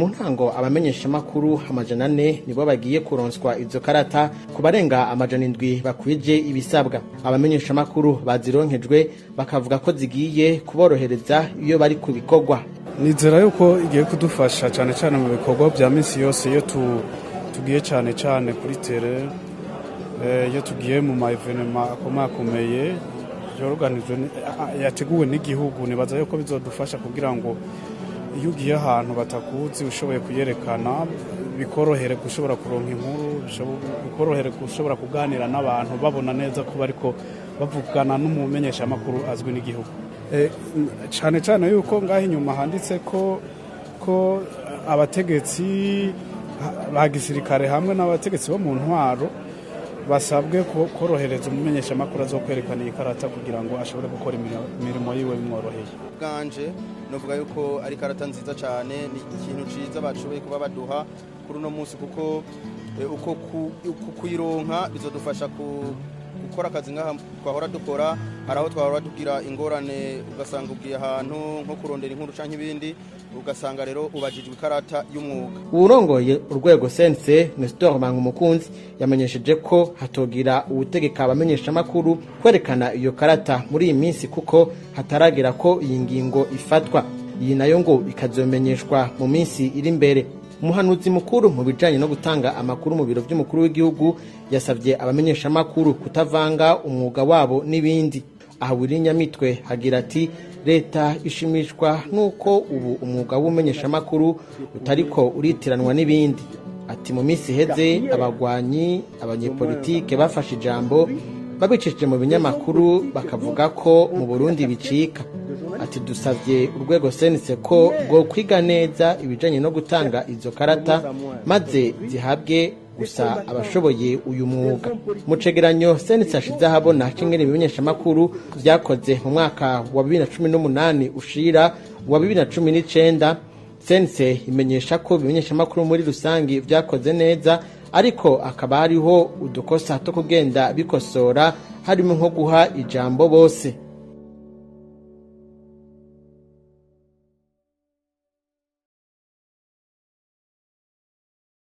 Mu ntango abamenyeshamakuru 400 nibo bagiye kuronswa izo karata ku barenga 700 bakwije ibisabwa. Abamenyeshamakuru bazironkejwe bakavuga ko zigiye kuborohereza iyo bari ku bikorwa. Nizera yuko igiye kudufasha cyane cyane mu bikorwa bya minsi yose, iyo tugiye cyane cyane kuri terrain, iyo tugiye mu ma événements akomakomeye yorganijwe, yateguwe n'igihugu. Nibaza yuko bizodufasha kugira ngo iyo ugiye ahantu batakuzi ushoboye kuyerekana, bikorohere gushobora kuronka inkuru, bikorohere gushobora kuganira n'abantu babona neza ko bariko bavugana n'umumenyeshamakuru azwi n'igihugu. Cyane cyane yuko ngaho inyuma handitse ko abategetsi ba gisirikare hamwe n'abategetsi bo mu ntwaro basabwe korohereza umumenyeshamakuru azokwerekana iyi karata kugira ngo ashobore gukora imirimo yiwe bimworoheye. Bwanje novuga yuko ari karata nziza cyane, ni ikintu ciza bashoboye kuba baduha kuri uno munsi, kuko uko kuyironka bizodufasha gukora akazi ngaha twahora dukora. Hari aho twahora tugira ingorane, ugasanga ugiye ahantu nko kurondera inkuru canke ibindi, ugasanga rero ubajijwe ikarata y'umwuga. Uwurongoye urwego CNC, Nestor Bankumukunzi, yamenyesheje ko hatogira uwutegeka abamenyeshamakuru kwerekana iyo karata muri iyi minsi, kuko hataragera ko iyi ngingo ifatwa. Iyi nayo ngo ikazomenyeshwa mu minsi iri imbere. Umuhanuzi mukuru mu bijanye no gutanga amakuru mu biro vy'umukuru w'igihugu yasavye abamenyeshamakuru kutavanga umwuga wabo n'ibindi. Aha Willy Nyamitwe hagira ati: "Leta ishimishwa nuko ubu umwuga w'umenyeshamakuru utariko uritiranwa n'ibindi." Ati: "Mu minsi iheze abagwanyi, abanyepolitike bafashe ijambo babicishije mu binyamakuru, bakavuga ko mu Burundi bicika." Ati: "Dusavye urwego CNC ko bwo kwiga neza ibijanye no gutanga izo karata, maze zihabwe gusa abashoboye uyu mwuga." Mu cegeranyo CNC ashize ahabona c'ingene ibimenyeshamakuru vyakoze mu mwaka wa 2018 ushira wa 2019, CNC imenyesha ko ibimenyeshamakuru muri rusangi vyakoze neza, ariko akaba hariho udukosa two kugenda bikosora, harimo nko guha ijambo bose.